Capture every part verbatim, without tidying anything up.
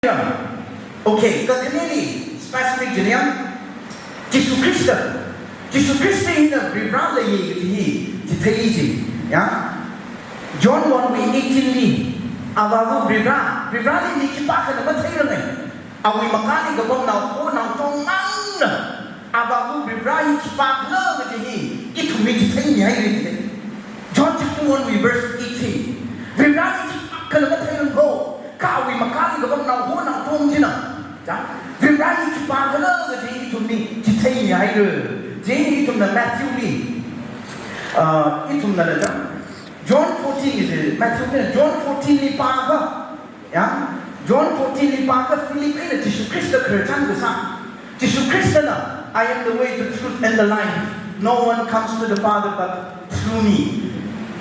Okay, kakhaneli specific jiniya, Jishu Khrista. Jishu Khrista hina Varivara leiya kaji hi chithei ji. Ya? John one wui eighteen li, Avāva Varivara, Varivarali mi khipākhana matheiranga. Awui makali kapam naoho naotong mangna Avāva Varivara hi khipākhala kaji hi ithumli chitheimihaira. John chapter one wui verse eighteen. Varivarali khipākhana matheirangko, kha awui makali kapam naoho naotong china, ja, Varivarali khipākhala kaji hi ithumli chitheimihaira. Chieina ithumna Matthew li, uh, ithumna la ja, John fourteen is it? Matthew li, Johon fourteen li pākha. Ya? Johon fourteen li pākha Philip eina Jishu Khrista khararchan kasā. Jishu Khristana, "I am the way, the truth, and the life. No one comes to the Father but through me."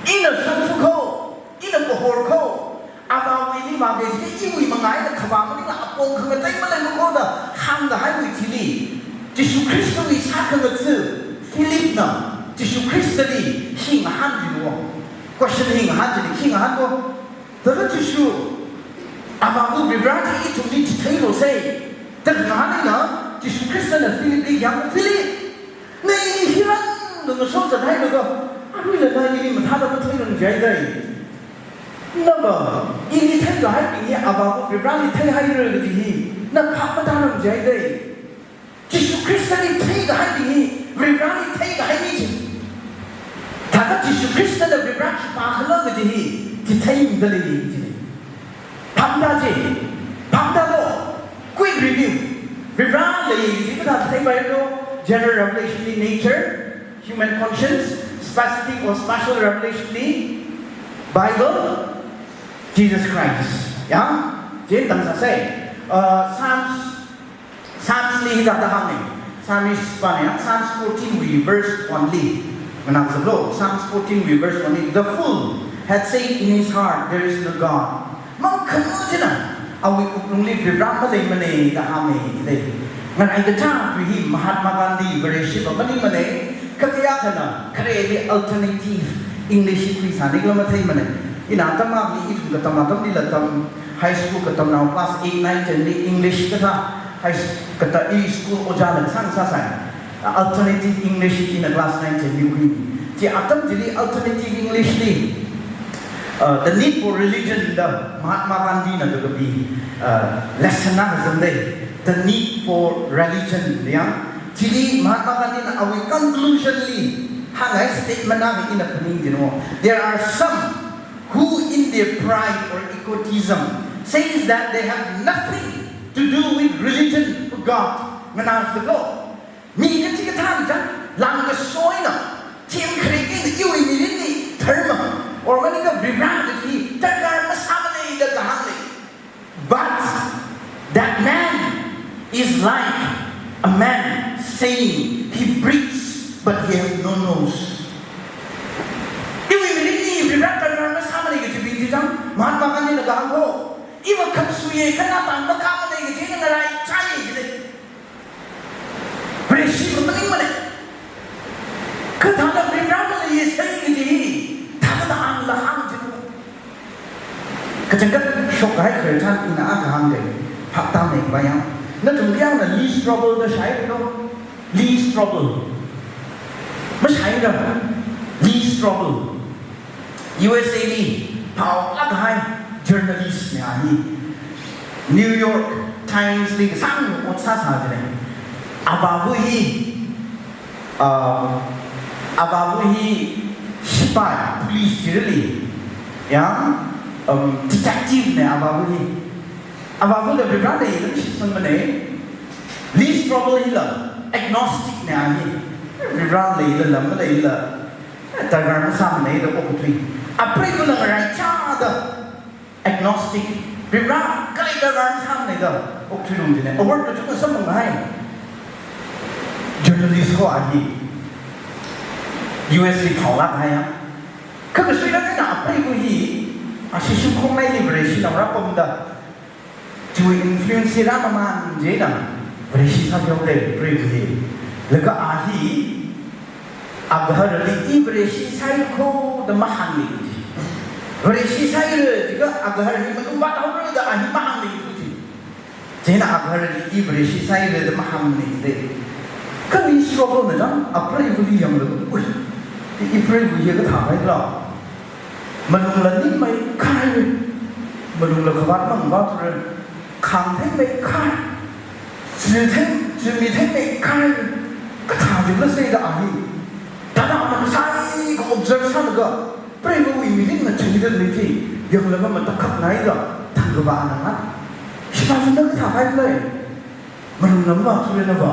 Ina shongfakho, ina kahorkho, Avāwuili vākahai chi iwui manga eina khavā maningla apong khangatei maleimakho da hāngkahaiwui thili, Jishu Khristawui sākhangatha Philipna Jishu Khristali hi ngahānluiwo. Question hi ngahān chili, hi ngahānwo. Thāda Jishu, Avāva Varivara chi ithumli chitheirosei da ngahān eina, Jishu Khristana Philipli hāng, "Philip, na ili hili rāngasoda hailaga, aruila na ili mathāda matheirang jihaidei. Nava, ili theikahaibing hi Avāva Varivarali theihaira kaji hi na phap matāngarang jihaidei." Jishu Khristali theikahaibing hi Varivarali theikahai mi chi. Thāda Jishu Khristana Varivara khipākhala kaji hi chitheimida lei kaji. Phaptā chi, phaptālo, quick review. Varivara lei kaji kathā theipailo, general revelation li nature, human conscience, specific or special revelation li Bible, Jesus Christ. Ya? Chieina tamsāsei. Uh, Psalms Psalms li hithāda hānga. Psalmist pana, Psalms fourteen wui verse one li. Nganāzatlo, Psalms fourteen wui verse one li. "The fool had said in his heart, 'There is no God.'" Mangkhamachina awui wuklungli Varivara maleimana da hānga. Ngarai kachā tui hi Mahatma Gandhi Vareshi pa maningmana. Kha kayākhana khareli alternative English hi khuisānikhala matheimana. Ina atam akhali ithum katam atamlila tam, high school katamnao class eight, nine, ten li English kathā, high s-, kathā i school ojāna kasā sāsai. Alternative English ina class nine, ten li khui. Chi atam chili alternative English li, uh, The Need for Religion da Mahatma Gandhi na kakapi, uh, lesson na kazangdei. The Need for Religion, ya. Chili Mahatma Gandhi na awui conclusion li hānghai statement na ina phaning jino. "There are some who in their pride or egotism says that they have nothing to do with religion or God." Nganāzatlo. Mi kachikathāna chang, langkaso eina, themkharek eina, iwui mirinli dharma, or maningakha Varivara kaji darkar masāmana da kahāng lei. But that man is like a man saying he breathes but he has no nose. Iwui mirinli Varivara darkar masāmana kajibing chi chang, Mahatma Gandhi na kahāngkho, iva khamsuiya kha na tang makhamana kaji ngarai chāya jilei. Vareshi pa maningmana. Kathāda Varivara maleiya sai kaji hi, thāda ana la hāng jino. Kachangkhat shokkahai khararchan ina akha hāngdei. Phaptāmei vāyang. Nathum kayākhana Lee Strobel da shāhailo. Lee Strobel. Mashāhaira. Lee Strobel. U S A li phaolāk kahai journalist na hi. New York Times li kasāng ot sāsā jilei. Avāva hi, uh, avāva hi sipai, police chili, ya, um, detective na avāva hi. Avāvali Varivara leila shitsangmana. Lee Strobel hila agnostic na hi. Varivara leilala maleilala darkar masāmana da okthui. Apreivali ngaraichāda agnostic. Varivara khalei darkar masāmana da okthuilu jina. Award kachungkha samphanghai journalist ho a hi. U S li phaolāk kahai ya. Kha kasuilāk eina apreiva hi, ashi shimkhongnaili Vareshina rāpamda, chiwui influence hi rāmamān chieina Vareshi sāpheodei apreiva hi. Laga a hi, agaharali i Vareshi sāikho da mahāngli. Vareshi sāira jiakha agahar hi malung vāthaora da a hi mahāngli tu ji. Chieina Hagarli, "I Vareshi sāhaira" da mahāngmana jida. Kha mi struggle na chang, apreivali yanglaga, ui, i preiva hi kathā haira. Malungla ningmeikha haira. Malungla khavāt mavāthura. Khāngtheimeikha. Chithei, chimitheimeikhai, kathā jila sāda a hi. Thāda ana kasā hi ka observe sālaga, preivawui mirinna changda lei chi, yanglaga matakhak naida, thangkhavā ana ngat. Sheba sunda kathā hailei. Malungna mavāthura nava.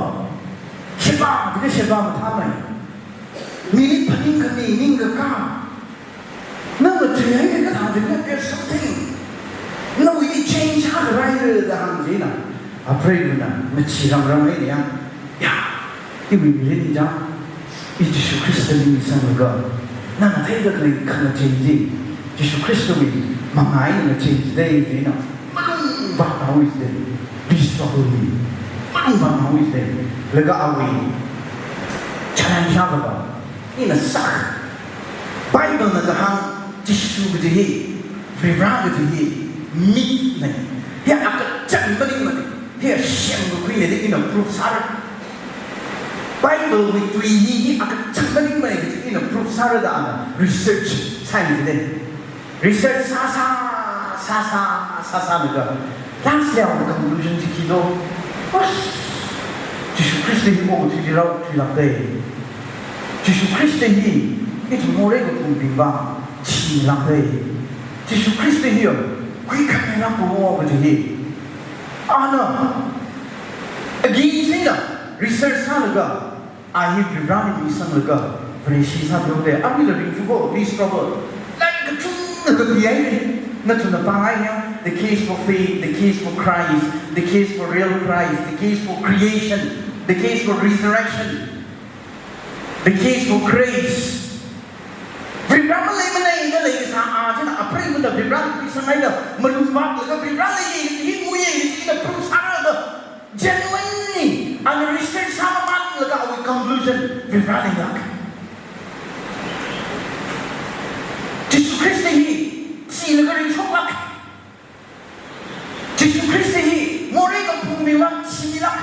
Sheba, bida Sheba mathāmei. Mirin phaningkhami, ningkakā. Nana chihai kathā jina, there's something. Nawui change sākharai da hāng jina. Apreivana, machirang rang hai ya. Ya, iwui mirin chang, i Jishu Khristali misanglaga, nana theida khalei khangachei chi, Jishu Khristawui mangā eina chei jidei jina. Malungvātnaowui jidei, this struggle hi. Malungvātnaowui jidei, laga awui challenge sākhavā, ina sākha. Biblena kahāng Jishu kaji hi, Varivara kaji hi, myth na. Hi akachang maningmana, hi semkakhuina da ina proof sāra. Biblewui tui hi, hi akachang maningmana kaji ina proof sāra da ana research sāi jidei. Research sāsā, sāsā, sāsālaga, last li awui conclusion chi khi lo. Ush, Jishu Khrista hi okathuili rāthuilākdei. Jishu Khrista hi ithum morei kaphangbingwui vang thilākdei. Jishu Khrista hi kuikhangailākpao kaji hi. Ana, again singda, research sālaga, a hi Varivarali misanglaga, Vareshi sāhaoda, arui la ringphoklu, please struggle. Lairik kachungkha kapihaira, nathumna pāngai ya, the case for faith, the case for Christ, the case for real Christ, the case for creation, the case for resurrection, the case for grace. Varivara maleimana da leikasā a china, apreivana Varivarali misanghaida, malungvātlaga Varivara lei kaji hi nguiya kaji hina proof sālaga, genuinely, ana research sāmamānlaga awui conclusion, Varivara leilāk. Jishu Khrista hi thilaga ringshoklāk. Jishu Khrista hi morei kaphangbingwui vang thilāk.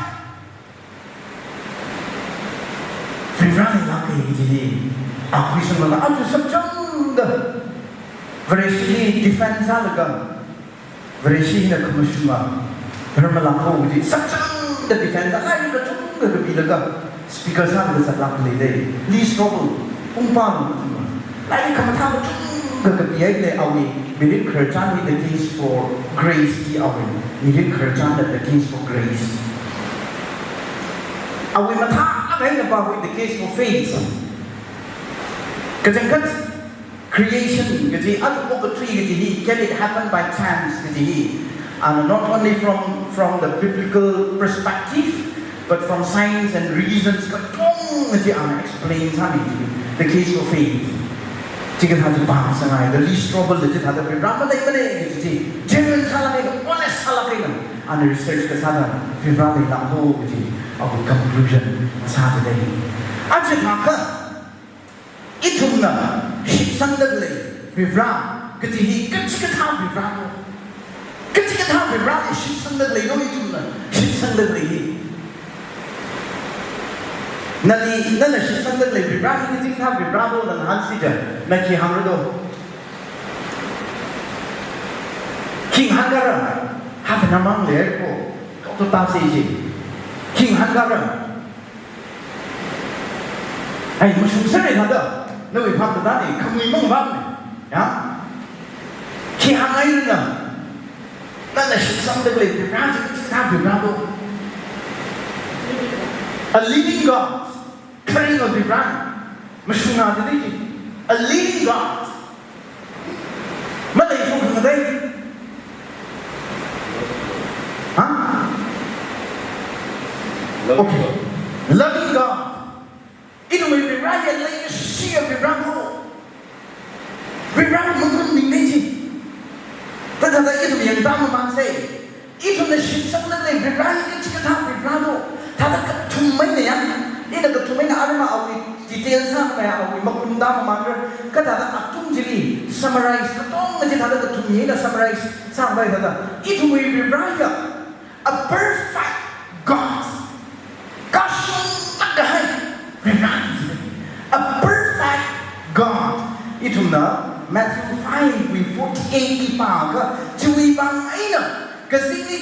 Varivara leilāka kaji hi, a question laga, aja sakchangda Vareshi hi defend sālaga, Vareshi hina khamashunga, Varivara malākho kaji sakchangda defend sā, lairik kachungkha kapilaga, speaker sālaga zatlāk leidei. Lee Strobel, ungpam, lairik khamathā kachungkha kapihailei awui mirin khararchan hi, The Case for Grace hi awui mirin khararchan da, The Case for Grace. Awui mathālāk eina pākhui The Case for Faith. Kachangkhat creation kaji, aja okathui kaji hi, can it happen by chance kaji hi, ana not only from, from the biblical perspective, but from science and reasons katonga chi ana explain sāmi chi, The Case for Faith. Chikathā chi pāsangngai, the Lee Strobel la chithāda Varivara maleimana kaji chi, genuine sālāk eina, honest sālāk eina, ana research kasāda Varivara leilākho kaji awui conclusion sā jidei. Aja thākha, ithumna shitsangda khalei Varivara kaji hi kachikathā Varivaralo? Kachikathā Varivarali shitsangda khaleilo ithumna shitsangda khalei hi? Nali, nana shitsangda khalei Varivara hi kachikathā Varivaralo da ngahānsi jiakha, na khi hāngra do? Khi ngahānra? Half an hour mang leiko, to ta se ji. Khi ngahānra? Ai, mashungserra thāda, nawui phap tata ni, khamui mang bam ni, ya? Khi hāngngairanu, nana shitsangda khalei Varivara chi kachikathā Varivaralo? A living God, kharinga Varivara, mashunga tadi ji, a living God. Maleiphalungra dei. Ha? Okay. Loving God. Ithumwui Varivara hi leikashiya Varivara ho. Varivara makunningna chi. Thāda thāda ithum yangda mamānsa. Ithumna shitsangda khalei Varivara hi kachikathā Varivaralo? Thāda kathum eina ya. Ina kathum eina arui awui detail sāmei, awui makunda mamānra. Kha thāda athum chili summarize, katonga chi thāda kathum eina summarize sāmei thāda, ithumwui Varivara hiya a person,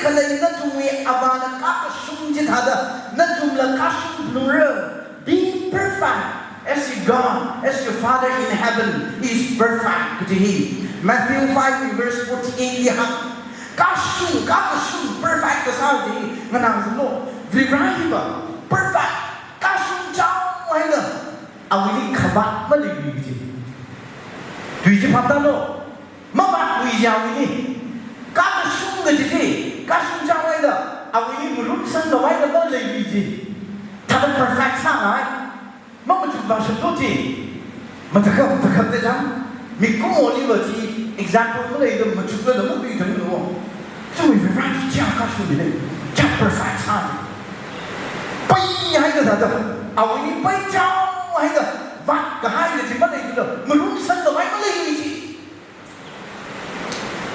khalei nathumwui Avāna kakashung chithāda, nathumla kashung phalungra. Be perfect as your God, as your Father in heaven is perfect, kaji hi Matthew five verse forty-eight li hāng. Kashung, kakashung, perfect kasā chi nganāsālu. Varivara hiva perfect, kashung chao haida, awuili khavāt maleimana kaji. Tui chi phaptālu. Mavātmana awuili. Kakashung kaji chi, kashung chao haida, awuili ngarumsang khavai khala maleimana kaji. Thāda perfect sāngai. Mamachuk vāshaplu chi. Matakhak, matakhak da chang. Mikumoliva chi example maleida machukla da mapui chang lo. Chiwui Varivara chi kachiyā kashungna. Kachiyā perfect sā. Pai haida thāda, awuili pai chao haida, vātkahai kaji maleimana, ngarumsang khavai maleimana kaji.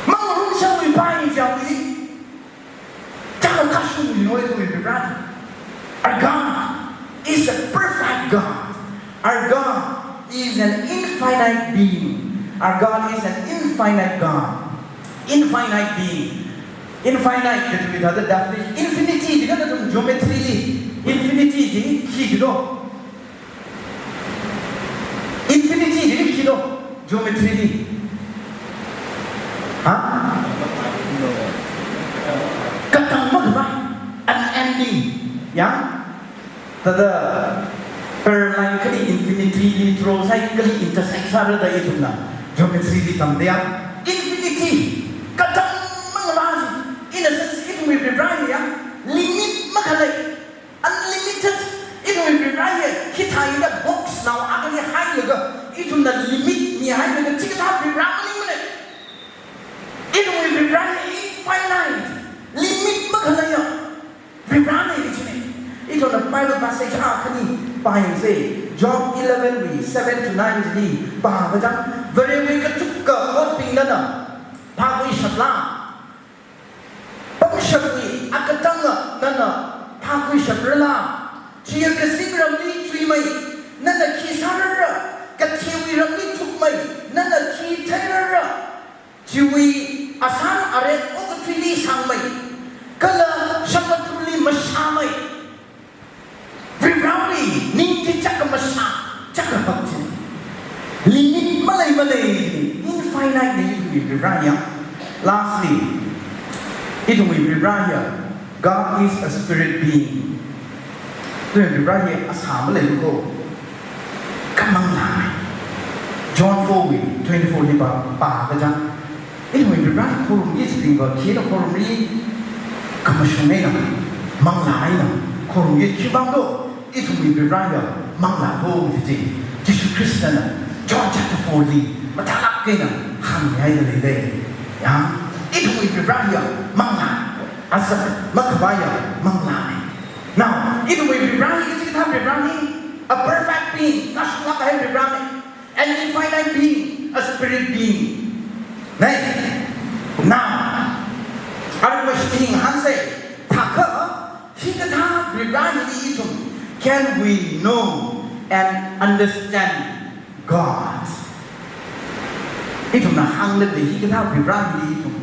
Mangarumsangluipai kaji awuili. Chiyākha kashungna ithumwui Varivara. Our God is a perfect God. Our God is an infinite being. Our God is an infinite God. Infinite being. Infinite kaji thāda definition. Infinity jiakha nathum geometry li. Infinity chi khi jilo. Infinity chi khi jilo, geometry li. Ha? Katang makhavai, unending. Ya? Thāda parallel line akhali infinity li throw sāi, akhali intersect sāra da ithumna geometry li tamda ya. Infinity, katang makhavai, in a sense, ithumwui Varivara ya, limit makhalei. Unlimited, ithumwui Varivara hi, hithāda box nao akhali hailaga, ithumna limit mihailaga, chikathā Varivara maningmana. Ithumwui Varivara hi infinite, limit makhaleiya Varivarana kajina. Ithumna Bible passage akhani pāyangsa, Job eleven wui seven to nine li pākachang, Varewui kachukka otbing nana phākhuishapla? Pangshapwui akatanga nana phākhuishaprala? Chiya kazingramli chuimei, nana khi sārara? Kathewui ramli thukmei, nana khi theirara? Chiwui asān aret okathuili sangmei, kala shamathumli mashāmei. Varivarawui ning chi chiyākha mashā, chiyākha hak chi. Limit maleimaleimana, infinite na ithumwui Varivara ya. Lastly, ithumwui Varivara ya, God is a spirit being. Ithumwui Varivara ya asā maleimana ko. Kha manglāna. John four wui twenty-four li pā, pākachang. Ithumwui Varivara khorumli chibingva, khina khorumli khamashung eina, manglā eina, khorumli khivang do, ithumwui Varivara ya manglā ko kaji chi, Jishu Khristana John chapter four li mathālāk eina hāngmihaida leilei. Ya, ithumwui Varivara ya manglā, azak makhavaiya manglāna. Now, ithumwui Varivara hi kachikathā Varivarana, a perfect being, kashunglāk kahai Varivarana. An infinite being, a spirit being. Nai, now, arui question hāngsa, thākha, hikathā Varivarali ithum, can we know and understand God? Ithumna hāngda lei, hikathā Varivarali ithum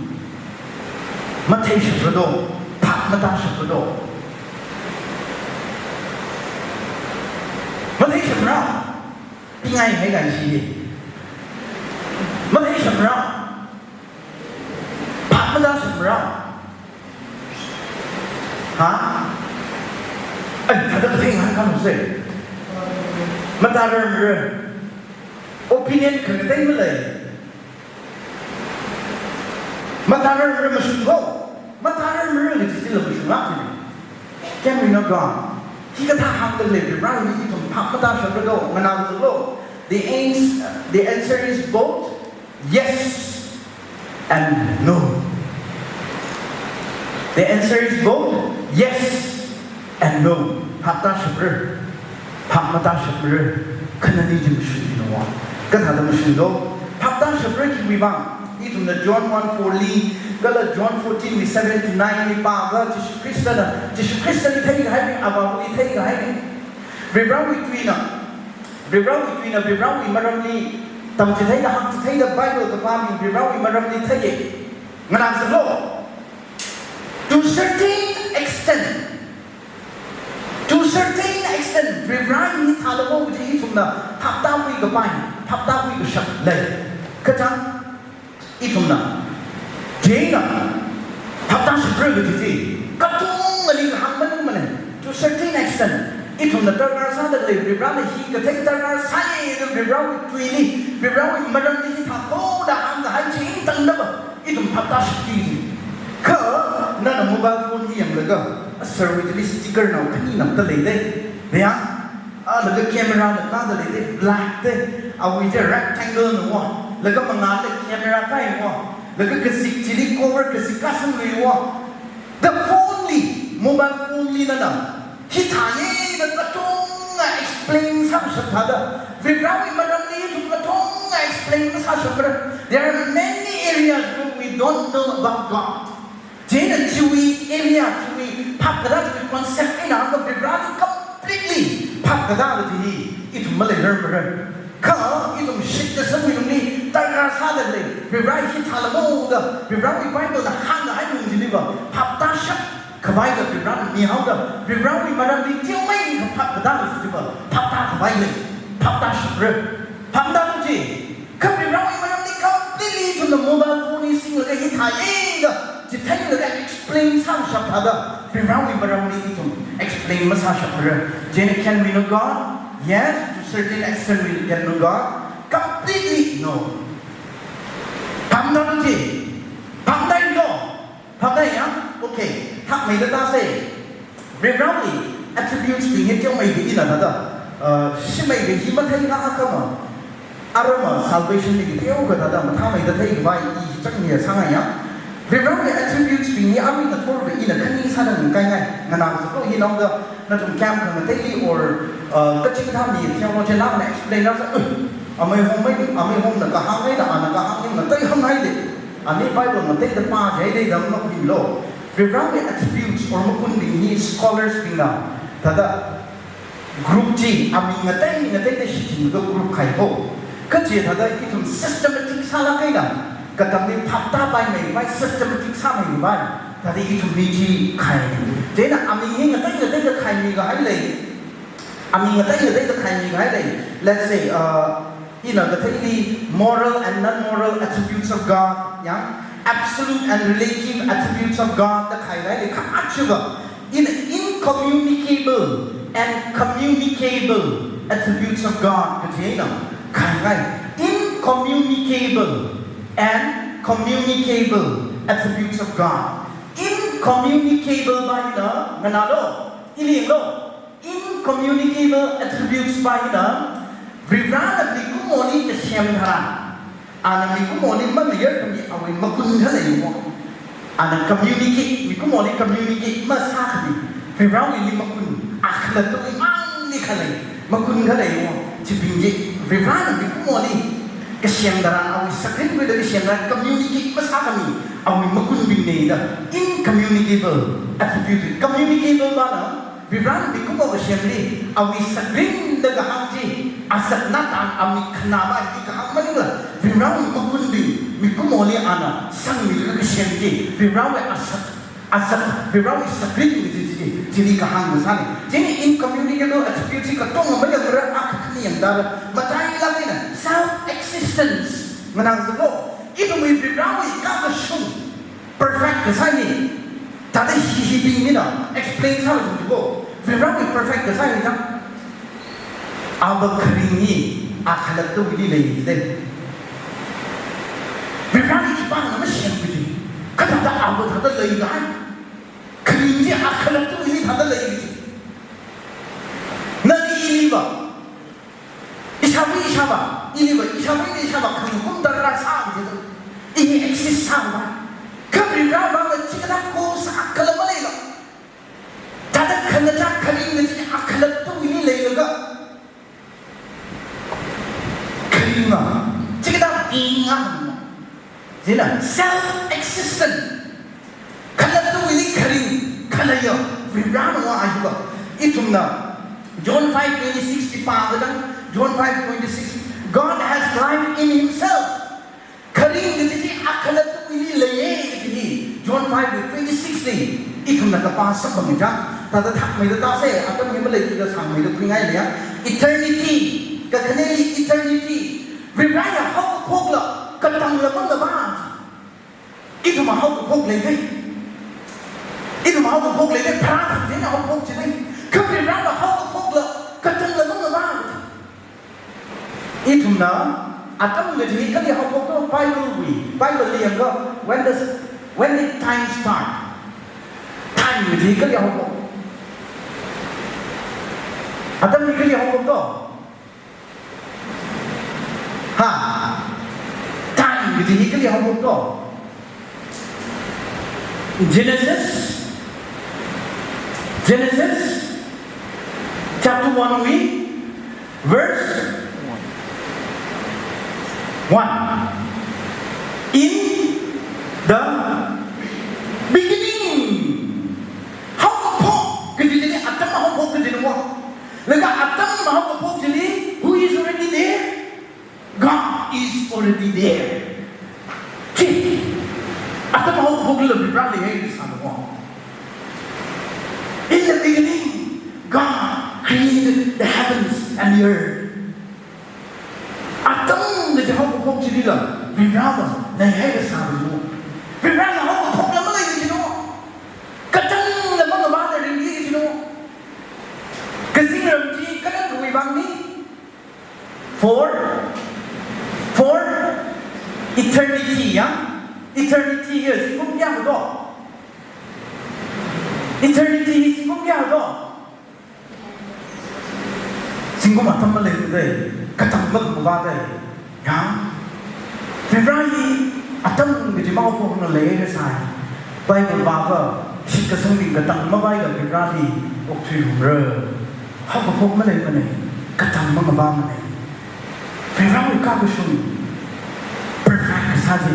matheishapra do, phap matāshapra do. Matheishapra. Pingai hai kan shi. Matheishapra. Phap matāshapra. Ha? Ai, thāda theingai khangarosa. Matārar mara. Opinion khangatei malei. Matārar mara mashung ko. Matārar mara kaji chila mashunglāk chi. Can we know God? Hikathā hāngda lei Varivarali ithum phap matāshapra do, nganākazaklu? The ans-, the answer is both yes and no. The answer is both yes and no. Phap tāshapra, phap matāshapra, khanani chi mashungmana. Kathāda mashung do? Phap tāshapra khiwui vang? Ithumna John one four li, kala John fourteen wui seven to nine li pākha Jishu Khristana, Jishu Khristali theikahaina, Avāvali theikahaina. Varivarawui tuina, Varivarawui tuina, Varivarawui maramli tamchitheida, hāngchitheida, Bible kapā mi Varivarawui maramli theiya. Nganāsālu. To certain extent, to certain extent, Varivarā hithālamo kaji ithumna phaptākhui kapai, phaptākhui kashap lei. Kachang ithumna, chieina, phaptāshapra kaji chi, katongali kahāng maningmana, to certain extent, ithumna darkar sāda khalei, Varivarāna hi kathei darkar sāya da Varivarāwui tuili, Varivarāwui maramli hithākho da hāngkahai chi tangda va, ithum phaptāshapki kaji. Kha, nana mobile phone hi yanglaga, asarwui chili sticker nao khani nao da leidei. Mayang, a, laga camera na kāda leidei, black dei, awui chi rectangle na wa, laga mangāli camera kāi wa, laga kazik chili cover kazik kāsangluiwa. The phone li, mobile phone li nana, hithāya da katonga explain sāshap thāda, Varivarāwui maramli ithum katonga explain masāshapra. There are many areas where we don't know about God. Chieina chiwui area, chiwui phap katā, chiwui concept eina hāngda Varivarāli completely phap katā kaji hi ithum maleirar mara. Kha ithum shitda sāmilungli darkar sāda khalei, Varivarā hithālamo da, Varivarāwui Bible na hāngkahai lung chili va, phaptāshap khavai da Varivarāna mihaoda, Varivarāwui maramli teomeikha phap katā kaji va, phaptākhavai lei, phaptāshapra. Phaptālu chi, kha Varivarāwui maramli completely ithumna mobile phone hi singlaga hithāya da, chitheilaga explain sāshap thāda, Varivarāwui maramli ithum explain masāshapra. Chieina can we know God? Yes, to certain extent we can know God. Completely, no. Phaptālu chi, phaptālu. Phaptāya? Okay. Hakmeida tāsei. Varivarāwui attributes bing hi teomeida ina thāda, uh, shimeida hi mathei ngakha ma. Arama salvation li teokha thāda mathāmeida theikhavai i chang hi sāngaiya. Varivarāwui attributes bing hi arui ngathorva ina khani sāda ngakaingai. Nganāsaklu hi naoda nathum camp khangateili or, uh, kachikathā mi theologian na explain rāsa, uh, amei hom mei, amei homna kahāng eina, ana kahāng hi ngatei hāngngai lei. Ani Bible ngateida pāchai lei da makhuilo. Varivarāwui attributes or makunbing hi scholars bingna thāda group chi aming ngatei ngateida shichinlaga group khai ho. Kaje thāda ithum systematic sālāk eina, katamli phaptāpaimei vai, systematic sāmei vai, thāda ithum mi chi khai. Chieina aming hi ngatei ngateida khaimi kahai lei. Aming ngatei ngateida khaimi kahai lei. Let's say, uh, ina katheili moral and non-moral attributes of God, ya, absolute and relative attributes of God da khai kahai lei, kha achiva ina incommunicable and communicable attributes of God kaji eina khangai. Incommunicable and communicable attributes of God. Incommunicable va ina, nganālu, ili yanglu. Incommunicable attributes va ina, Varivarāna mikumoli kasem tharan, ana mikumoli mamayarkhami awui makun khalei mo. Ana communicate, mikumoli communicate masākhami, Varivarāwuili makun, akhalattawui mangli khalei makun khalei mo. Chibing chi, Varivarāna mikumoli kasem tharan, awui sakrin khuida kasem tharan, communicate masākhami awui makunbingna da, incommunicable attribute. Communicable va na, Varivarāna mikumo kasemli, awui sakrin da kahāng chi, azak nathang amik khanā va hi kahāng maningla, Varivarāwui makunbing, mikumoli ana sangmilaga kasem chi, Varivarāwui azak, azak, Varivarāwui sakrin chi, chi, chi, chili kahāng kasāna. Chieina incommunicable attribute chi katonga mayangmara, akha khani yangda, matailāk eina, self-existence. Nganāsaklu, ithumwui Varivarāwui kakashung perfect kasā hi, thāda hi, hibing mina explain sālaga zingko. Varivarāwui perfect kasā hi chang, ava kharing hi akhalattawuili lei jidei. Varivarāli khipāna masemki kaji. Kha thāda ava thāda leikahai, kharing chi akhalattawuili thāda lei kaji. Nali ili va, ishāvā ishāvā, ili va ishāvā, ili ishāvā khangakum darkar sā kaji, i hi exist sāvā. Kha Varivarā va chikathā kho sākhala maleila. Thāda khangachā kharing kaji akhalattawuili leilaga, kharinga, chikathā binga. Chieina self-existent. Khalattawuili kharing khaleiya Varivarāna va ahiva. Ithumna John five twenty-six li pākachang, John five twenty-six, God has life in himself. Kharing kaji chi akhalattawuili leiya kaji hi John five twenty-six Ithumna kapā samphang chang, thāda thakmeida tāsa, atam hi maleithuda sāngmeida khuingai leiya. Eternity, kakhaneli eternity. Varivarāya haokaphokla, katangla mangavā. Ithumva haokaphok leidei. Ithumva haokaphok leidei, pharāthang china haophok chidei. Kha Varivarāla haokaphokla, katangla mangavā. Ithumna atam kaji kali haophok to, Bible wui, Bible li yangakha, when does, when did time start? Time kaji kali haophok. Atam hi kali haophok to. Ha? Time kaji hi kali haophok to. Genesis, Genesis chapter one wui, verse one. In the beginning. Haokaphok kaji chili, atam haokaphok kajina mo. Laga atam haokaphok chili, who is already there? God is already there. Chi, atam haokaphokla Varivarā leihai sāna mo. In the beginning, God created the heavens and the earth. Atam kaji haokaphok chilila Varivarāla leihai sāna mo. Varivarāla haokaphokla malei kajina mo. Katangla mangavāda ringki kajina mo. Kazingram chi kathāda khuiwui vang ni? For, for eternity, ya? Eternity hi zingkum kayākha to? Eternity hi zingkum kayākha to? Zingkum atam maleidei, katang mangavādei. Ya? Varivarā hi atam kaji mahaophokna leisai. Bible pākha, shitkasang bing katang mavāakha Varivarāli okthuilumra. Haokaphok maleimanei, katang mangavāmanei. Varivarāwui kakashung perfect kasā chi,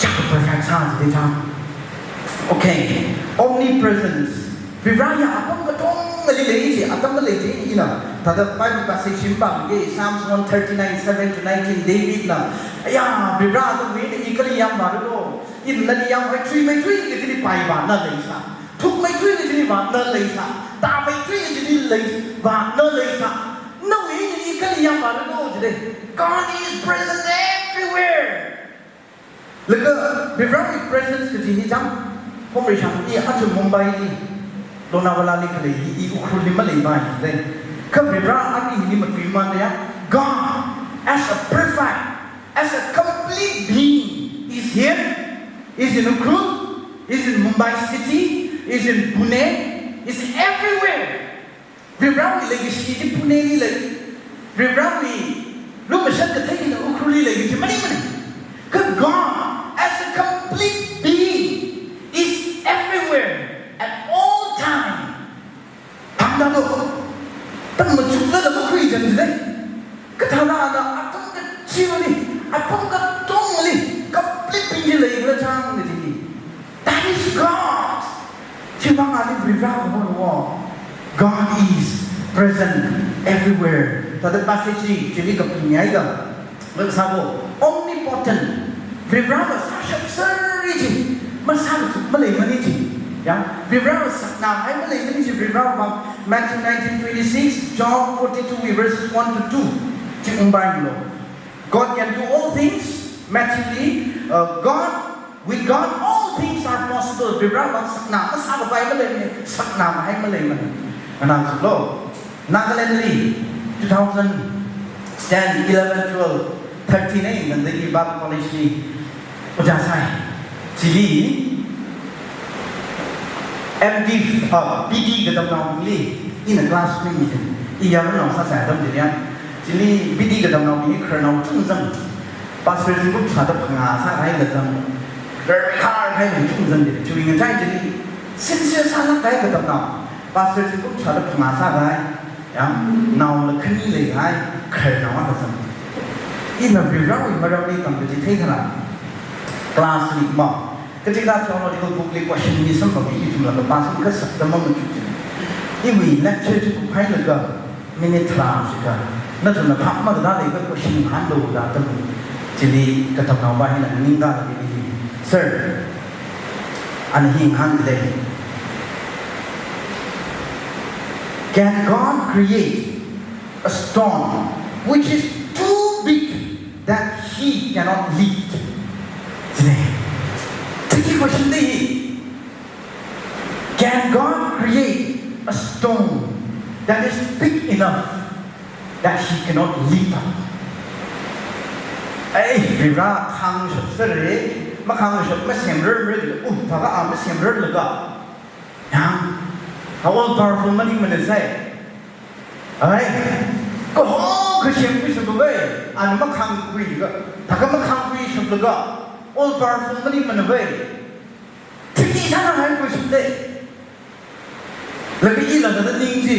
chak perfect sā chi de chang. Okay, omnipresence. Varivarāya apam katongali lei chi, atam malei chi ina. Thāda Bible passage shim pāngki, Psalms one thirty-nine, seven to nineteen, Davidna, "Aya, Varivarā, nawui eina i kali yāmvāra lo? Ina nali yāmhai thuimeithui kachili paivā na leisā. Thukmeithui kachili vā na leisā. Tāmeithui kachili leisā, vā na leisā. Nawui eina i kali yāmvāra lo?" jide. God is present everywhere. Laga Varivarāwui presence kaji hi chang, homrishang i aja Mumbaili, Lonavalali khalei hi, i Ukhrulli maleipai jide. Kha Varivarā ani hili matuimaneiya. God, as a perfect, as a complete being, is here, is in Ukhrul, is in Mumbai City, is in Pune, is everywhere. Varivarāwui leikashi chi Puneli lei. Varivarāwui lumashan kathei hina Ukhrulli lei kaji maningmanei. Kha God, as a complete being, is everywhere at all time. Thangda lo, tam machuklaga makhui chang jilei. Kathāda ana atam kachivali, apam katongali, complete bing chi leikhala chang kaji. That is God. Chiwuivang ali Varivarā kaho wo. God is present everywhere. Thāda passage chi chili kaphaning haiakha, sābo, omnipotent. Varivarāva sāshapsera chi, masāmachuk maleimanei chi. Ya, Varivarāva saknāhai maleimanei chi, Varivarāva. Matthew nineteen twenty-six, Job forty-two, verses one to two. Chi ungpailo. God can do all things. Matthewli, uh, God, with God, all things are possible. Varivarāva saknā masākapai maleimanei, saknāmahai maleimanei. Nganāsaklo. Nagalandli, two thousand ten, eleven, twelve, thirteen, eh, nandagi Bible College li ojā sai. Chili, M D, uh, B D katamnaobingli, ina class mi jin, i yaronao sāsai atam chiliya. Chili B D katamnaobing khararnao chungzang. Pastor zingkum shāda phangā sākahai kazang. Rarkharhai mi chungzang jin. Chiwui ngachai chili, sincere sālāk kahai katamnao. Pastor zingkum shāda phangā sākahai. Ya, naola khani leikahai, khararnao akha zang. Ina Varivarāwui maramli tamkaji theithara. Class li ma. Katika theological book li question mi samphang, ithumla kapā sum kasakda mamachuk jin. Iwui lecture chi kuphailaga minute tharā shikha, nathumna phap makada leiakha question hānglu da tam. Chili katamnaova hina ningda lei, "Sir, Ana hi ngahān lei. Can God create a stone which is too big that he cannot lift? Jine. Tricky question de hi. Can God create a stone that is big enough that he cannot lift up? Ei, Varivara khangshap sāra, makhangshap masemrar mara, um, thākha a masemrarlaga. Yang, a all powerful maningmana sai. Ai, kaho kasem khuishapluga, ana makhangkhuilaga, thākha makhangkhuishapluga, all powerful maningmana vai. Tricky sāngai question de. Laga ila thāda ning chi.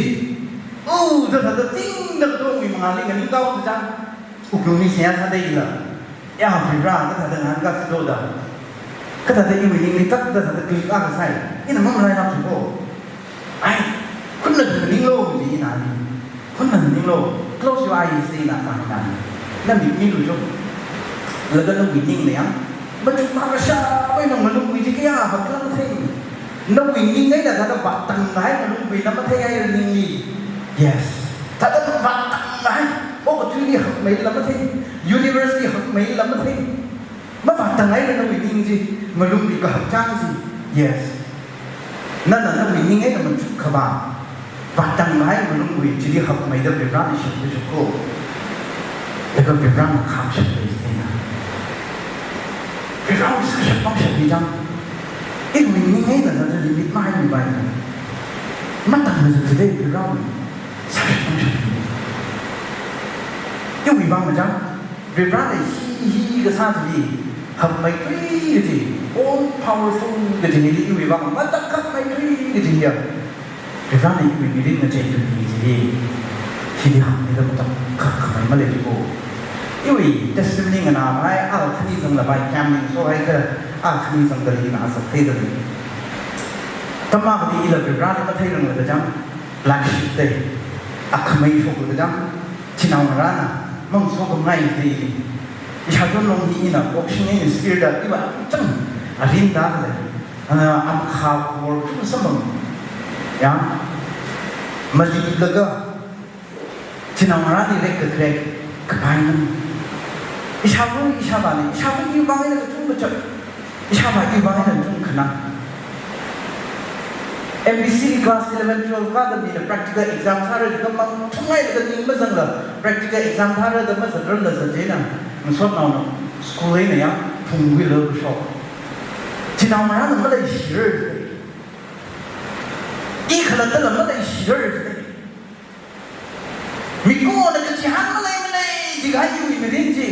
U, da thāda ting da katongwui mangāli nganingkao da chang. Wuklung mi seihā sāda ila. Ya, Varivara, kathāda ngahānkā sādo da. Kathāda iwui ningli thāda thāda click akha sai. Ina mamalailāk chi ko. Ai, khunnala nganinglu ji ina ni. Khunnala nganinglu, close your eyes, ina kahāng na. Na mik milu jo. Laga nawui ningli yang, machuk makashap eina ngalungwui chi kayā haklāk thei. Nawui ning eina thāda vāttanghai ngalungwui na matheihai ningli. Yes. Thāda vāttanghai. Okathuili hakmeila mathei. Universe li hakmeila mathei. Mavāttanghai nawui ning chi, ngalungwui kahak chang chi. Yes. Nana nawui ning eina machuk khavā, vāttanghai ngalungwui chili hakmeida Varivarana shapkhuishap ko. Laga Varivarana khangshap lei jina. Varivarawui sāshap pangshap hi chang. Iwui ning eina thāda limit mahaimipai. Matangmajang jide Varivarawui sāshap pangshap hi. Iwui vang machang. Varivarana hi hi kasā chili, hakmeithui kaji, all powerful kaji hili iwui vang matakhak hakmeithui kaji ya. Varivarana iwui mirin ngachei kaji chili, hili hakmeida matakhak khamei malei ko. Iwui testimony nganāmei, a khani zangla bai camp ning sohai kha, a khani zangda li na zak theida lei. Tamma kadi ila Varivarali matheirangla da chang, black sheep de, a khamei shokla da chang, chinaongarāna, mang so khamei de. Ishāchonlong hi ina boxing eina spear da, iva chang, arin da lei. Ana, am kha khor, chum samang. Ya, malilaga, chinaongarāli rek kakrek, kapai nang. Ishāva, ishāvāli, ishāva iwui vang eina kachungkha chap. Ishāvā iwui vang eina kachungkha nang. M B C class eleven, twelve kāda mina practical exam thāra da mang thungai da ning mazangla practical exam thāra da mazatrarla zat jina. Ngasotnaona school eina ya phungwuila shok. Chinaongarāna maleishirar. I khalattala maleishirar. Mikumona kachihān malei malei jikha iwui mirin chi,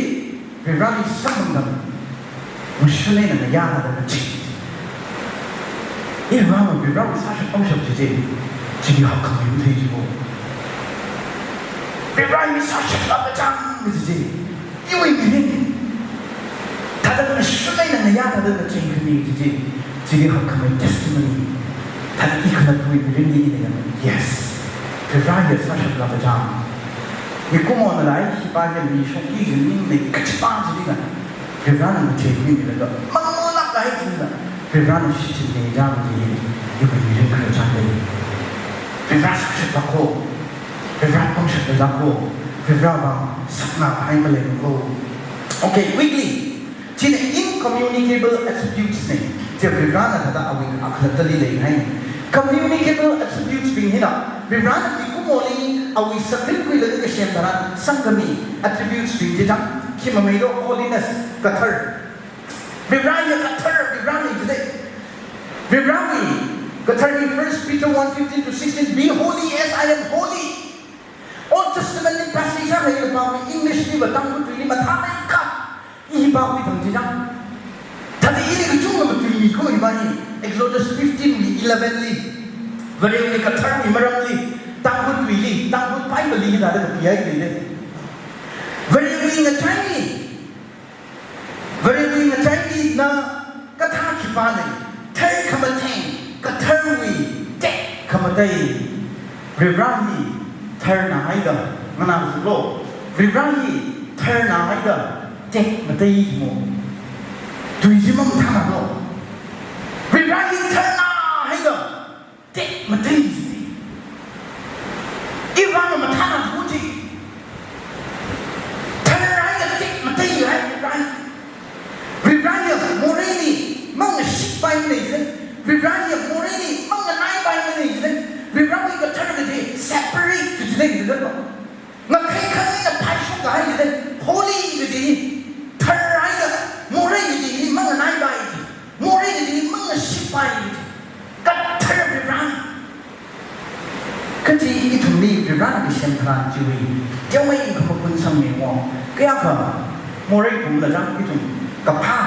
Varivarali samphangda, mashun eina ngayā thāda maching. Iwui vang Varivarawui sāshap pangshap chi chi, chili hakkhamei mathei chi ko. Varivarawui sāshap lākachang chi chi. Iwui mirin. Thāda mashun eina ngayā thāda maching khami chi chi. Chili hakkhamei testimony. Thāda i khalattawui mirinli ina yang, yes. Varivara hi sāshap lākachang. Mikumona lei, hiva hi mi shongki jin ning ne kachipa jin ning na. Varivarana machei khami milaga. Manglā kahai jin na. Varivarana shichin ne jang ji. Iwui mirin khararchān lei. Varivara sāshap lāka. Varivara pangshap lāka. Varivara vang sakna hai malei ko. Okay, quickly. China incommunicable attributes ne. Chi Varivarana thāda awui akhalattali leihai. Communicable attributes bing hina, Varivarana mikumoli awui sakrin khuilaga kasem tharan samkhami attributes bing chi chang, khi mameido holiness, kathar. Varivara hi kathar, Varivara hi jide. Varivarawui kathar hi First Peter one fifteen to sixteen, "Be holy as I am holy." Old Testament li passage akha ina pāmi, English liva Tangkhul tuili mathāmeikha, i pākhui thang chi chang. Thāda ili kachungkha matuimi ko hiva hi, Exodus fifteen wui eleven li, Varewui katharwui maramli, Tangkhul tuili, Tangkhul Bible li hithāda kapihai kajide. Varewui ngachaili, Varewui ngachaili na kathā khipā lei, thar khamatheng, katharwui tekhamatei. Varivara hi tharna haida, nganākazaklo. Varivara hi tharna haida, tekmatei mo. Tui chi mamathānalo. Varivara hi tekmatei. Iwui vang mathāna thuchi. Tharāda tekmatei hai Varivarā. Varivarā moreili mangashitpaimana jida. Varivarā moreili manganaipaimana jida. Varivarāwui kathar kaji separate kajina jida. Ngakhai khangina phaishok kahai jida. Holy kaji. Tharāda morei kaji manganaipai ji. Morei kaji mangashitpai ji. Kathar Varivarā. Kaji ithumli Varivarāna kasem tharan chiwui teomeikha makhuisangmeiwo. Kayākha morei pumla jang ithum kaphā,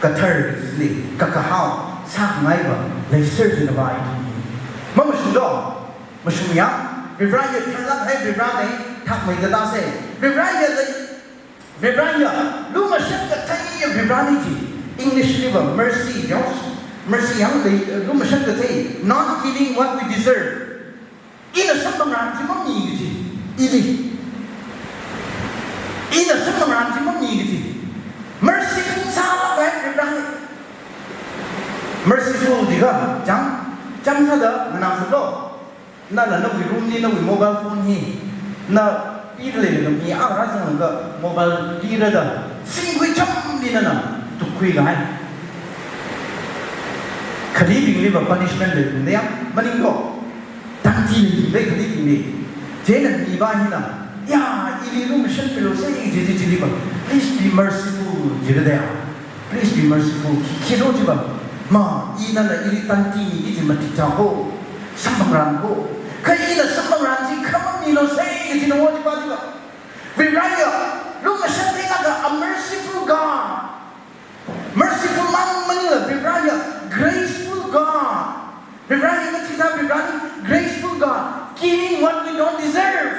kathar, li kakahao sāngaiva leiser jina va ithumli. Mamashung do, mashungya, Varivarā hi tharlāk hai Varivarāna, thakmeida tāsa. Varivarā hi lei, Varivarā hi lumashan kathei Varivarāna ji. English li va mercy, yes? Mercy yang lei, lumashan kathei, not giving what we deserve. Ina samphangran chi mami kaji. Ili. Ina samphangran chi mami kaji. Merciful sālāk hai Varivarāna. Merciful jiakha, chang, chang sāda, nganāsālu. Nana nawui room li nawui mobile phone hi, na pida leilakha mi akha rāzanglaga mobile pirada, singkhui chamli nana tukkhui kahai. Khalibingli va punishment leibing daya, maninglo. Tangki leibing dai khalibingli. Chieina mi va hina, ya, ili lumashan pilu sai ji ji jili va. Please be merciful, jira daya. Please be merciful. Khi, khilo jiva. Ma, ina nana ili tangki miki ji matik cha ho. Samphangran ho. Kha ina samphangran chi khamamilu sai kajina wo jiva jiva. Varivarā hi lumashan theilaga a merciful God. Merciful mang maningla Varivarā hi graceful God. Varivarā hi kathāda Varivarāna graceful God. Giving what we don't deserve.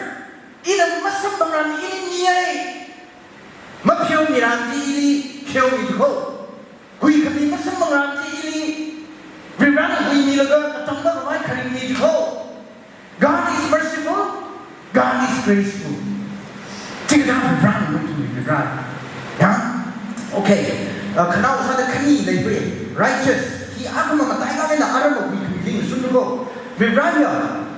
Ina masamphangran ili miya. Mapheomiran chi ili pheomi jiko. Huikhami masamphangran chi ili Varivarāna huimilaga katamda khavai kharing mi jiko. God is merciful, God is graceful. Chikathā Varivarāna mathummi Varivarā. Ya? Okay. Uh, khanao sāda khani leifei. Righteous. Hi akha mamatailāk eina aramva huikhami lingshun jiko. Varivarā hi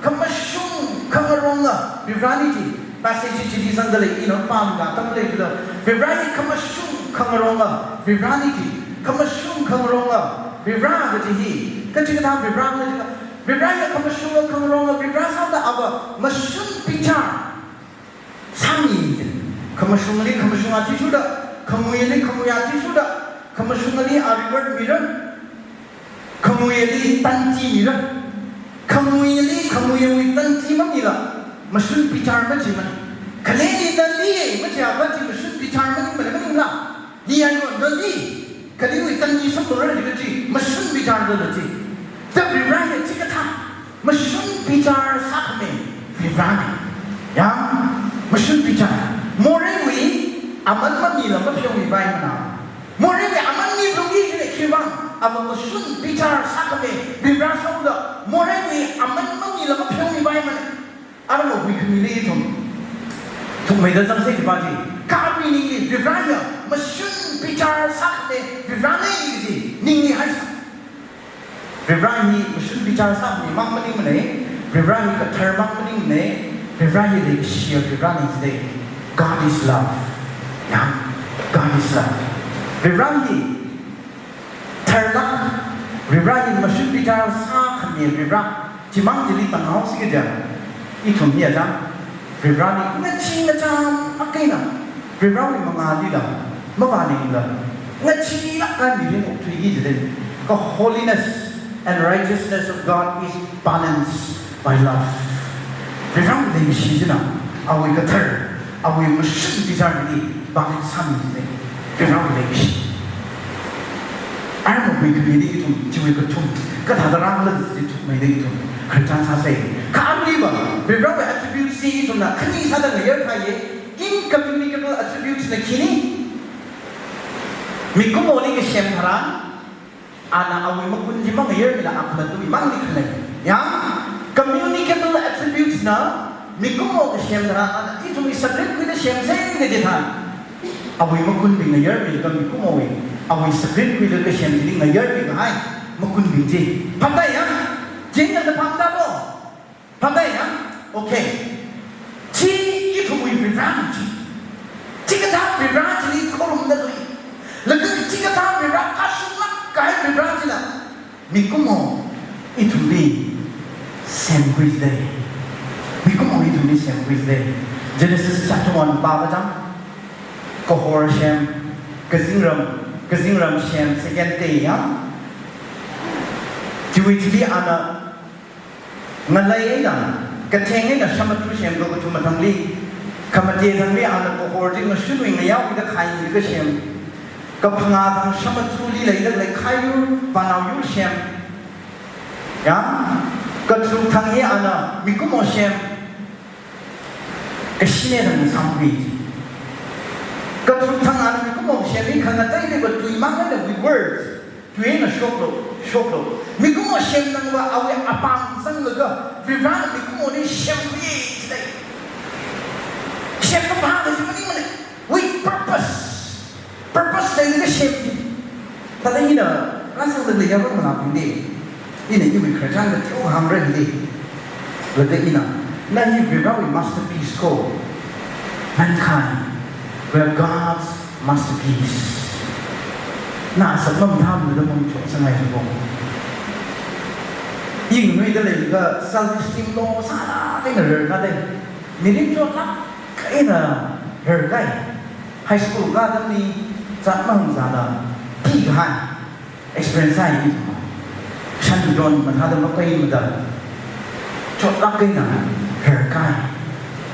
khamashung khangaronga Varivarāna ji. Passage chili zangda lei, ina pāmida tam lei jida. Varivarā hi khamashung khangaronga Varivarāna ji. Khamashung khangaronga Varivarā kaji hi. Kachikathā Varivarāna jida. Varivarā hi khamashung khangaronga Varivarā sāda ava mashun bichar sāmi ji. Khamashungli khamashung athishurda, khamuili khamui athishurda, khamashungli a reward mira. Khamuili tangki mira. Khamuili khamuiwui tangki mamila mashun bichar majimana. Khalei nali majiakha chi mashun bichar maningmana, maningla. Li ayo nali. Khaliwui tangki samphangran ji kaji mashun bicharda la ji. Da Varivarā hi chikathā mashun bichar sākhami Varivarāna. Ya, mashun bichar. Moreiwui aman mamila mapheomipaimana. Moreiwui aman mipheomi jina khiwuivang, ava mashun bichar sākhami Varivarā sāda, moreiwui aman mamila mapheomipaimana. Aramva huikhamili ithum thukmeida zangsa jiva ji. Kha arui ningli Varivarā hi mashun bichar sākhami Varivarāna kaji ningli haisa. Varivarā hi mashun bichar sāmi mang maningmana. Varivarā hi kathar mang maningmana. Varivarā hi leikashiya Varivarāna jida. God is love. Ya, God is love. Varivarā hi tharlāk, Varivarā hi mashun bichar sākhami Varivarā. Chimang chili tanghaosi kaja, ithum hi aja, Varivarāli ngachee ngacham akha eina, Varivarāwui mangālila mavāningla, ngacheelāk eina mirin okthuiki jida. Kha holiness and righteousness of God is balanced by love. Varivarāwui leikashi china, awui kathar, awui mashun bichar chili balance sāmi jida. Varivarāwui leikashi. Aramva huikhamili ithum, chiwui kathum, kathāda rāla ji thukmeida ithum khangachang sāsa. Kha aruiva, Varivarāwui attributes chi ithumna khani sāda ngayar kahai, incommunicable attributes na khani. Mikumoli kasem tharan, ana awui magun chi mangayarmila akhala tui mangli khalei. Ya, communicable attributes na mikumo kasem tharan, ana ithumwui sacred khuida semsa kaji tharan, awui magunbing ngayarmilaga mikumowui, awui sacred khuida kasem chili ngayarmi kahai magunbing chi. Phaptaiya? Chieina da Pamda ya? Okay. Chi ithumwui Varivara chi. Chikathā Varivara chili khorumda lui. Laga chikathā Varivara kashunglāk kahai Varivara chila mikumo ithumli semkhuida lei. Mikumo ithumli semkhuida lei. Genesis chapter one pākachang, kahor sem, kazingram, kazingram sem, second day ya. Chiwui thili ana ngalei eina, katheng eina shamatru sem, kakathuma thangli, khamate thangli ana kahor chi ngashunwui ngayaowui da khai kasem. Kaphangā thang shamatru li leida lei khayur, vānaoyur sem. Ya, katharuk thang hi ana mikumo sem. Kashine thang samkhui. Katharuk thang ana mikumo sem hi khangateili va tui mang eina with words. Tui eina shoklu, shoklu. Mikumo semnava awui apāng zanglaga, Varivarana mikumoli semkhui jilei. Semkaphā kaji maningmana. With purpose. Purpose leida kasem. Thāda ina, rāsangda leiya rong manāpinde. Ina iwui khararchan kateo hāngra hili. Laga ina, na hi Varivarawui masterpiece ko. Mankind, we are God's masterpiece. Na asakmam tham nida mum chok sangai ko. Ing nuida leilaga self esteem low sālāk eina rarkadei. Mirin chotlāk eina rarkai. High school katamli zat mahāngzala, pi kahai experience sāi. Shanjon mathāda mapaimada chotlāk eina rarkai.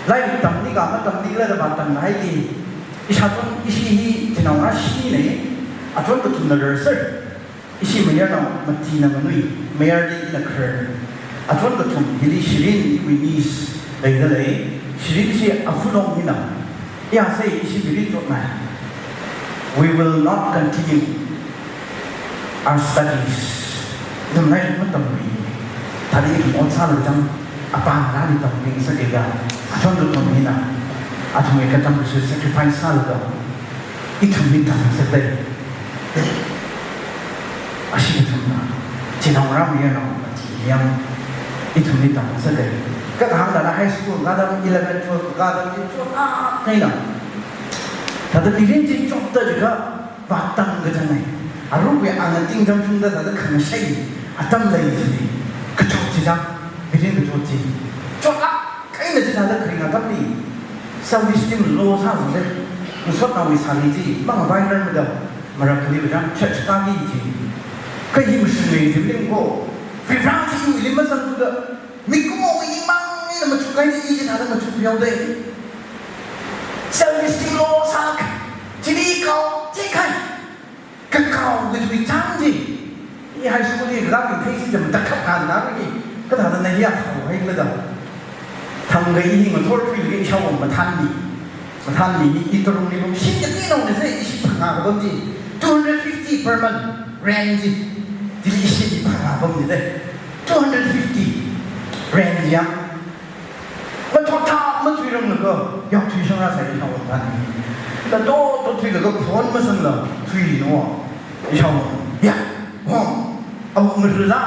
Lairik tamli ka matamlila da vātang haili. Ishāchon ishi hi chinaongarā shinei, achon kathumna rarser. Ishi mayarnao matina manui, mayarli ina khar. Achon kathum hili Shirin, iwui niece leida lei. Shirin ishi afulong hina. Iya sai ishi mirin chotnai. We will not continue our studies. Ithum lairik matamri. Thāda ithum ot sālu chang, apāng rāli tamri ngasakya. Achon kathum hina. Athumwui katam kashi sacrifice sālaga ithumli tamngasakdei. Ashi ithumna, chinaongarā mayarnao mati yang ithumli tamngasakdei. Kakahāng thāda high school katam, eleven, twelve katam, twelve a kaina. Thāda mirin chi chotda jiakha vātang kachangei. Aruiwui anga ting jamshungda thāda khangashei atam lei jilei. Kachot chi chang, mirin kachot chi. Chotlāk eina chithāda kharing atamli self esteem low sāzangda, ngasotnaowui sāli chi mangavai rarmada, marakhali vajang church kāki ji. Kha hi mashunglei ji maning ko. Varivara chi iwuili mazangthuda, mikumowui ningmang eina machukkai chi, i chithāda machukhaodei. Self esteem low sālāk. Chili kao, chi kai. Kakao kajiwui chang chi. I high school li kakā mi phei si jam takhap ka na ri. Kathāda na hiya thao hai lada. Thangkha i hi ngathor thuilaga ishāwo mathānmi. Mathānmi hi i tarungli bum shin katinao na sai ishi phangā kapam chi. Two hundred fifty per month rent chi. Chili ishi phangā pam chi sai. Two hundred fifty rent ya. Mathotha mathuiranglaga, ya thui shangra sai ishāwo mathānmi. Nato to thuilaga phone masangla, thui no. Ishāwo. Ya, home. Awo ngarula.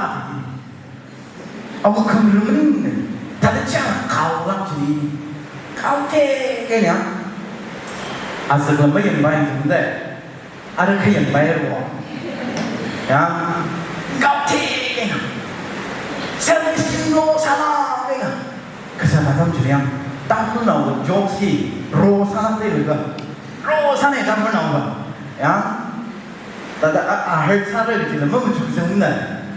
Awo khamrumning. Thāda chang kaolāk chi. Kaothei kanya. Azakla mayanpai jinde. Ara khayangpai ro. Ya. Kaothei kanya. Self esteem low sālāk kanya. Kasā atam chili yang. Tangkhulnao jokes hi ro sālāk theilaga. Ro sānei Tangkhulnaova. Ya. Thāda a, a hurt sāra jila mamachuk zangna.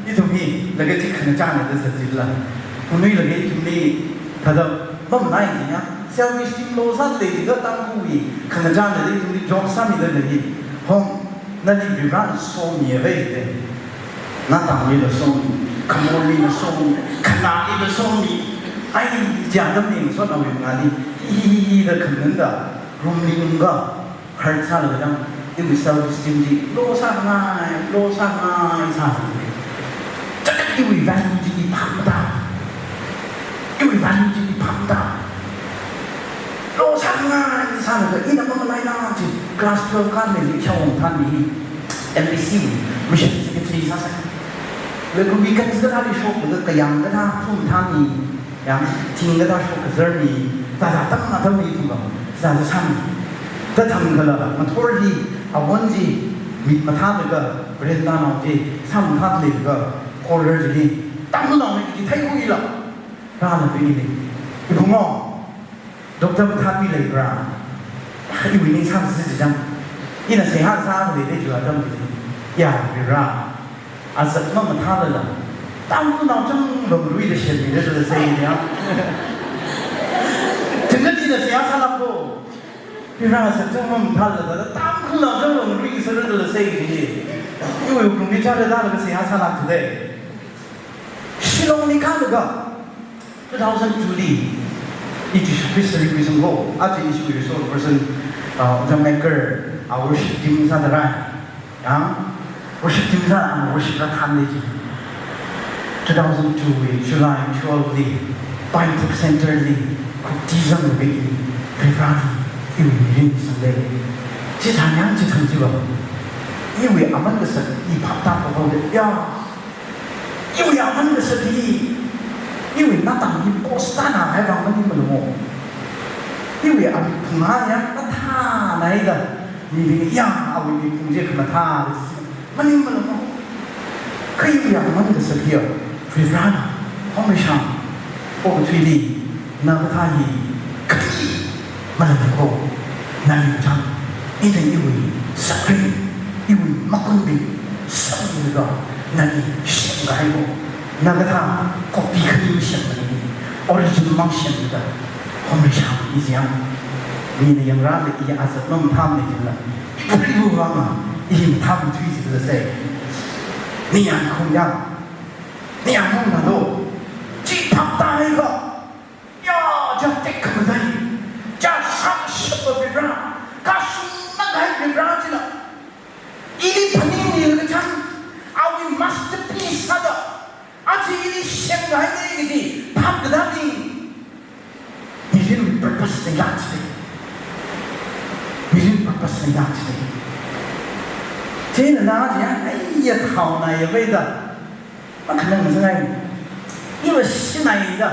Ithum hi laga chi khangachāna da zat jila. Khanuilaga ithumli thāda mamanai jiya. Self esteem low sālei jiakha Tangkhulwui khangachāna da ithumli jokes sāmida lei. Home, nali Varivarana somiya vai de. Natamlila somi, khamorlila somi, khanālila somi. Ai, chi atamli ngasotnaowui mangāli hi hi hi hi da khanganāda, roomli ungda, hurt sālaga chang, iwui self esteem chi low sāngai, low sāngai sāngai. Chak iwui value chi i phāmada. Iwui value chi i phāmada. Low sāngai sālaga ina mamalaila chi class twelve kāmili ishāwo mathānmi M B C wui mission secretary sāsai. Laga weekends kathāli shoklaga kayāng kathā thum thānmi. Yang, thing kathā shok kazar mi, thāda tam atam mi thumkha, thāda sāmi. Thāda thangkhala, mathor hi, awon chi, mit mathālaga, veranda nao chi, sāmathālaga, corridor chili, Tangkhulnao mi chi theihuila, rālaga ili. Ibumo, doctor mathāmi leibra. Iwui ning sāsi chi chang. Ina seihā sālei de ju atam chi. Ya, bira. Azak mamathālala, Tangkhulnao chang bamrui da shenmida sāsei ya. Tingkha ina seihā sālako. Bira azak chang mamathālala, Tangkhulnao chang bamrui sāda sāsei ji. Iwui kungli chāda da seihā sālak today. Shillongli kālaga, two thousand two li, i Jishu Khristali khuisangko, aja ishi resource person, uh, Ojā Maker, uh, worship team sāda rai. Ya, worship team sā, uh, worship rāthānli ji. Two thousand two wui July twelve li, Pine Brook Center li, khuktizang wui, Reverend, iwui mirin sānglei. Chithānyang chithāng chiva. Iwui aman kasak, i phaptāpapa de, ya. Iwui aman kasak hi, iwui natang hi post tānahai vang maningmala mo. Iwui aphung haiya mathānai da, mibing ya awui miphung chi khamathā maningmala mo. Kha iwui aman kasak hiya, Reverend, Homrishang, okathuili, na kathā hi, kati, Malamko, nali chang, ina iwui sakring, iwui makunbing, sanglaga, nali shimkahai ko, na kathā copy khani shimkahai, original mang shimkahai, Homrishang i jiang, mina yangrāda i azak mamathāmana jila, i phuilu vanga, i mathāmana thui jila sāsei. Ningyāng khongyāng, ningyāng mong na do, chi phaptāhai ko, ya, ja tekhamatei, ja shāshapa Reverend, kashung nākahai Reverend china. Ili phaningmilaga chang, awui masterpiece sāda, aja ili shimkahai kaji, phap katāli. Mirin purpose leilak chi. Mirin purpose leilak chi. Chieina na jiya, ai ya thaona ya veida. Makhanang zangai. Iva shinai da,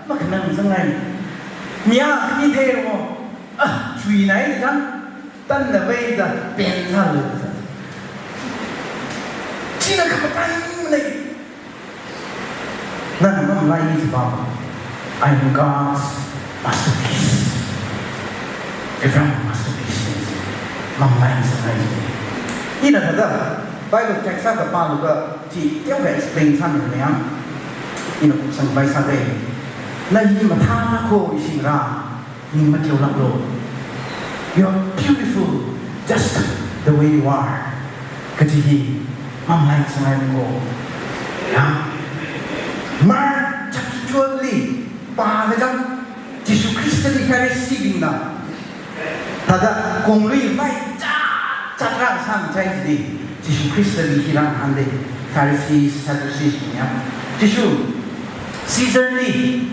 makhanang zangai. Miya kani thei mo, ah, chuinai da, tan da vai da, pen sa lo da. China kamatai lei. Nana mamalai jiva. I am God's masterpiece. Reverend masterpiece. Mamalai zangai. Ina thāda, Bible text sāda pālaga, chi teokha explain sāmi mayam. Ina kupsang vai sāda. Na hi mathānako ishingra, ning mateolaklo. You are beautiful just the way you are. Kaji hi mamalai zangaiko. Ya. Mark chapter twelve li, pālaga, Jishu Khristali Phariseebingna thāda konglui mai cha cha rāsang chai jili, Jishu Khristali hi rāngahānda, Pharisees, Sadducees bing ya. Jishu, Caesar li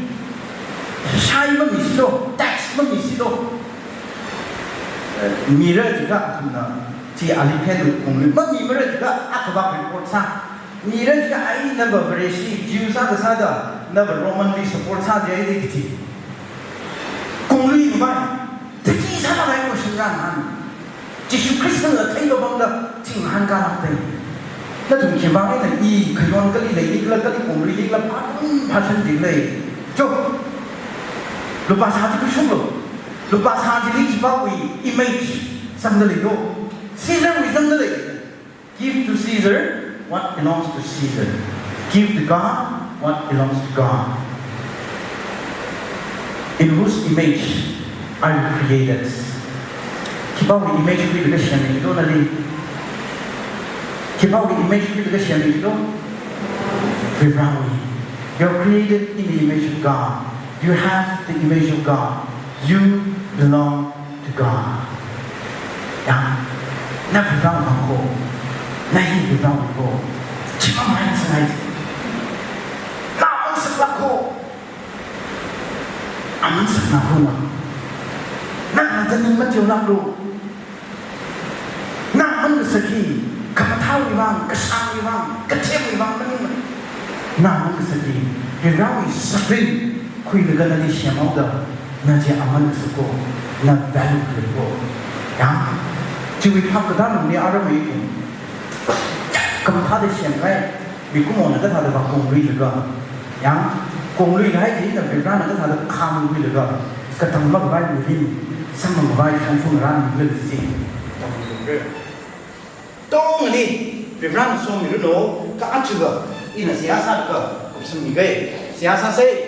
shai mamisido, tax mamisido. Eh, mira jiakha athumna, chi ali phen konglui mamimara jiakha akhavā report sā. Mira jiakha ai nava Vareshi, Jews sāda sāda, nava Roman li support sāda ai de kiti. Konglui mai, thaki sāda ai question rāngahān. Jishu Khristala theilu bangda chingahān kalak dei. Nathum khivang eina i khayon kali lei, i kala kali konglui, i kala phatun phashan ding lei. Jo. Lupā sā chi kashunglo. Lupā sā chili khipāwui image zangda leilo. Caesar wui zangda lei. Give to Caesar what belongs to Caesar. Give to God what belongs to God. In whose image are you created? Khipāwui image khuilaga semmi jilo nali? Khipāwui image khuilaga semmi jilo? Varewui. You're created in the image of God. You have the image of God. You belong to God. Ya, na Varewui vang ko, na hi Varewui vang ko, chi mamalai zangai. Na aman saklak ko, aman sakna ko na. Na na ning mateolaklo. Na aman kasak hi, khamathāwui vang, kashāngwui vang, kathemwui vang maningmana. Na aman kasak hi, Varewui sakrin, Khuilaga nali semhaoda, na chi aman sāko, na value khuiko. Ya, chiwui phap kathā nungli aram mi ko. Khamathāda semkahai, mikumona kathāda vākongluilaga. Ya, kongluikahai china Varivarana kathāda khāmkhuilaga. Katang makhavai mirin, samphang khavai shongfa ngarān mirin chi. Tongli, Varivarana somiranu, kha achuga, ina seihā sālaga, kupsangmiga, seihā sāsa.